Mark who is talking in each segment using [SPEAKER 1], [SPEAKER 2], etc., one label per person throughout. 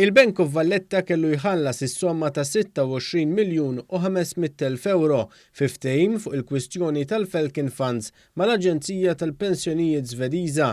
[SPEAKER 1] Il-Bank of Valletta kellu jħallas is-somma ta' 26 miljun u 500 elf ewro fi ftehim fuq il-kwistjoni tal-Falcon Funds mal-Aġenzija tal-Pensjonijiet Svediża.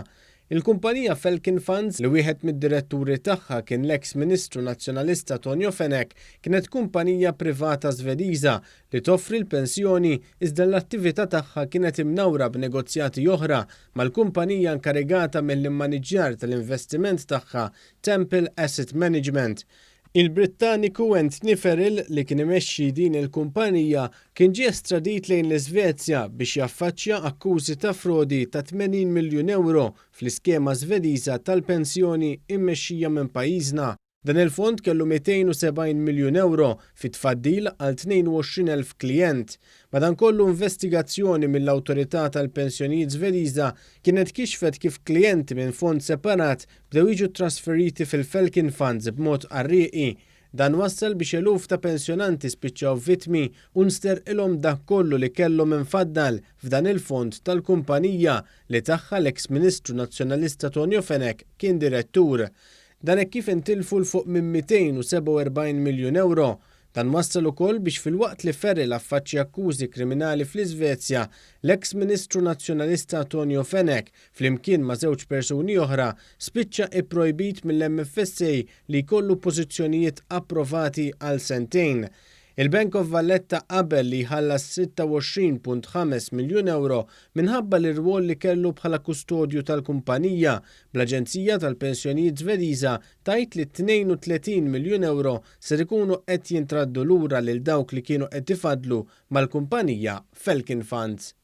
[SPEAKER 1] Il-kumpanija Falcon Funds, li wieħed mid-diretturi tagħha kien l-eks Ministru Nazzjonalista Tonio Fenech, kienet kumpanija privata Svediża li toffri l-pensjoni iżda l-attività tagħha kienet imnawra b'negozjati oħra mal-kumpanija inkarigata mill-immaniġġjar tal-investiment tagħha Temple Asset Management. Il-Brittaniku Anthony Farrell li kien imexxi din il-kumpanija kien ġie estradit lejn l-Iżvezja biex jaffaċċja akkużi ta' frodi ta' 80 miljun ewro fl-iskema Svediża tal-pensjoni mmexxija minn pajjiżna. Dan il-fond kellu 270 miljun ewro fi tfaddil għal 22,000 klijent. Madankollu investigazzjoni mill-Awtorità tal-Pensjonijiet Svediża kienet kixfet kif klijenti minn fond separat bdew jiġu trasferiti fil-Falcon Funds b'mod qarrieqi. Dan wassal biex eluf ta' pensjonanti spiċċaw vittmi u nsterqilhom dak kollu li kellhom imfaddal f'dan il-fond tal-kumpanija li tagħha l-eks Ministru Nazzjonalista Tonio Fenech kien direttur. Dan hekk kif intilfu 'l fuq minn 247 miljun ewro. Dan wassal ukoll biex filwaqt li Farrell affaċċja akkużi kriminali fl-Iżvezja, l-eks Ministru Nazzjonalista Tonio Fenech, flimkien ma' żewġ persuni oħra, spiċċa ipprojbit mill-MFSA li jkollu pożizzjonijiet approvati għal sentejn. Il-Bank of Valletta qabel li jħallas 26.5 miljun ewro minħabba l-irwol li kellu bħala kustodju tal-kumpanija, bl-Aġenzija tal-Pensjonijiet Svediża tgħid li 32 miljun ewro ser ikunu qed jintraddu lura lil dawk li kienu qed ifaddlu mal-kumpanija Falcon Funds.